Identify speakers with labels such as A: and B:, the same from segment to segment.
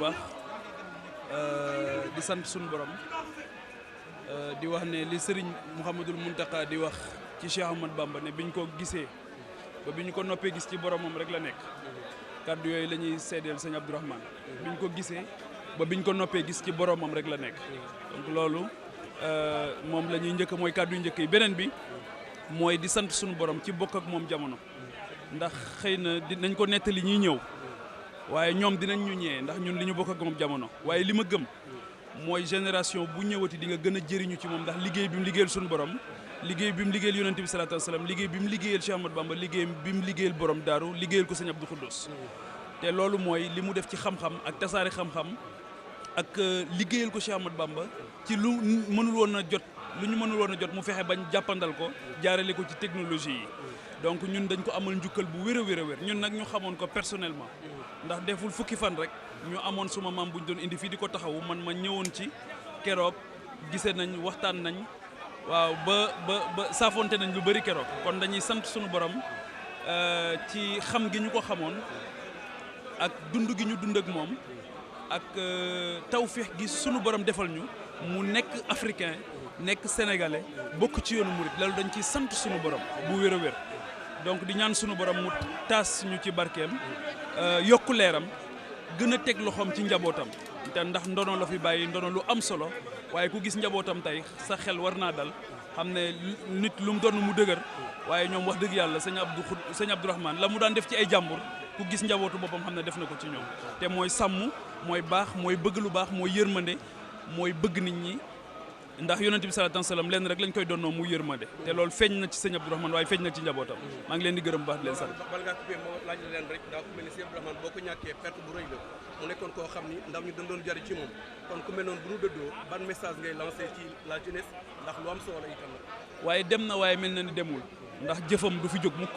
A: baax di sant suñu borom di wax ne li Serigne Mouhamadul Mountakha di wax ci Cheikh Ahmad Bamba ne biñ ko gisee ba bi ñu ko noppee gis ci boromam rek la nekk kàddu yooyu la ñuy seedeel sëñ Abdourahmane biñ ko gisee ba biñ ko noppee gis ci boromam rek la nekk donc loolu moom la ñuy njëkk mooy kàddu yu njëkk yi beneen bi mooy di sant suñu borom ci bokk ak moom jamono ndax xëy na dinañ ko nettali ñuy ñëw waaye ñoom dinañ ñu ñëwee ndax ñun li ñu bokk ak moom jamono waaye li ma gëm mooy génération bu ñëwati di nga gën a jëriñu ci moom ndax liggéey bi mu liggéeyal suñu borom liggéey bi mu liggéeyal yonent bi salaatu wasalaam liggéey bi mu liggéeyal Cheikh Ahmad Bamba liggéey bi mu liggéeyal borom daaru liggéeyal ko sëñ Abdou Khoudous te loolu mooy li mu def ci xam-xam ak tasaare xam-xam ak liggéeyal ko Cheikh Ahmad Bamba ci lu mënul woon a jot lu ñu mënul woon a jot mu fexe bañ jàppandal ko jaarale ko ci technologie yi donc ñun dañ ko amal njukkal bu wér a wér a wér ñun nag ñu xamoon ko personnellement ndax deful fukki fan rek ñu amoon suma maam bu ñu doon indi fii di ko taxawu man ma ñëwoon ci keroog gisee nañ waxtaan nañ waaw ba saafonte nañ lu bëri keroog kon dañuy sant suñu borom ci xam gi ñu ko xamoon ak dund gi ñu dund ak moom ak tawféex gi sunu borom defal ñu mu nekk africain nekk sénégalais bokk ci yoonu murit loolu dañ ciy sant sunu borom bu wér a wér donc di ñaan sunu borom mu taas ñu ci barkeem yokku leeram gën a teg loxoom ci njabootam te ndax ndono la fi bàyyi ndono lu am solo waaye ku gis njabootam tey sa xel war naa dal xam ne nit lu mu doon mu dëgër waaye ñoom wax dëgg yàlla sëñ Abdourahmane la mu daan def ci ay jàmbur ku gis njabootu boppam xam ne def na ko ci ñoom te mooy sàmm mooy baax mooy bëgg lu baax mooy yërmande mooy bëgg nit ñi ndax yonent bi salaatu wasalaam lenn rek lañ koy donnoo mu yërmande te loolu feeñ na ci sëñ Abdourahmane waaye feeñ na ci njabootam maa ngi leen di gërëm baax di leen sant.
B: bal ngaa coupé moo laaj leen rek daa ko mel ni sëñ Abdourahmane boo ko ñàkkee perte bu rëy la mu nekkoon koo xam ni ndaw ñu dañ doon jari ci moom kon ku mel noonu bu ñu dëddoo ban message ngay lancé ci la jeunesse ndax lu am solo itam la.
A: waaye dem na waaye mel na ni demul ndax jëfam du fi jóg mukk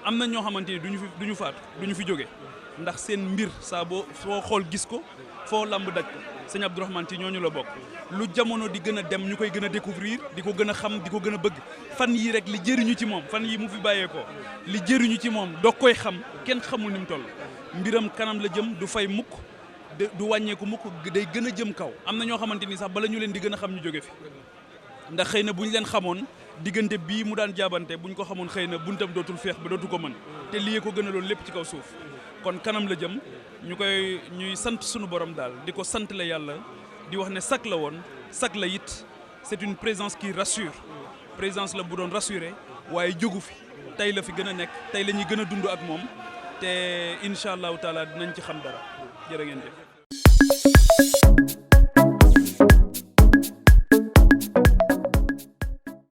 A: am na ñoo xamante ni duñu faatu duñu fi jóge ndax seen mbir saa boo foo xool gis ko foo lamb daj ko sëñ Abdourahmane ci ñooñu la bokk lu jamono di gën a dem ñu koy gën a découvrir di ko gën a xam di ko gën a bëgg fan yii rek li jëriñu ci moom fan yii mu fi bàyyeekoo li jëriñu ci moom doo koy xam kenn xamul ni mu toll mbiram kanam la jëm du fay mukk du wàññeeku mukk day gën a jëm kaw am na ñoo xamante ni sax bala ñu leen di gën a xam ñu jóge fi ndax xëy na bu ñu leen xamoon diggante bii mu daan jaabante bu ñu ko xamoon xëy na buntam dootul feex ba dootu ko mën te lii ko gën a loolu lépp ci kaw suuf kon kanam la jëm ñuy sant sunu borom daal di ko sant la yàlla di wax ne sak la woon sak la it c'est une présence qui rassure présence la bu doon rassurer waaye jógu fi tey la fi gën a nekk tey la ñuy gën a dund ak moom te incha allahu taala dinañ ci xam dara jërë ngeen jëf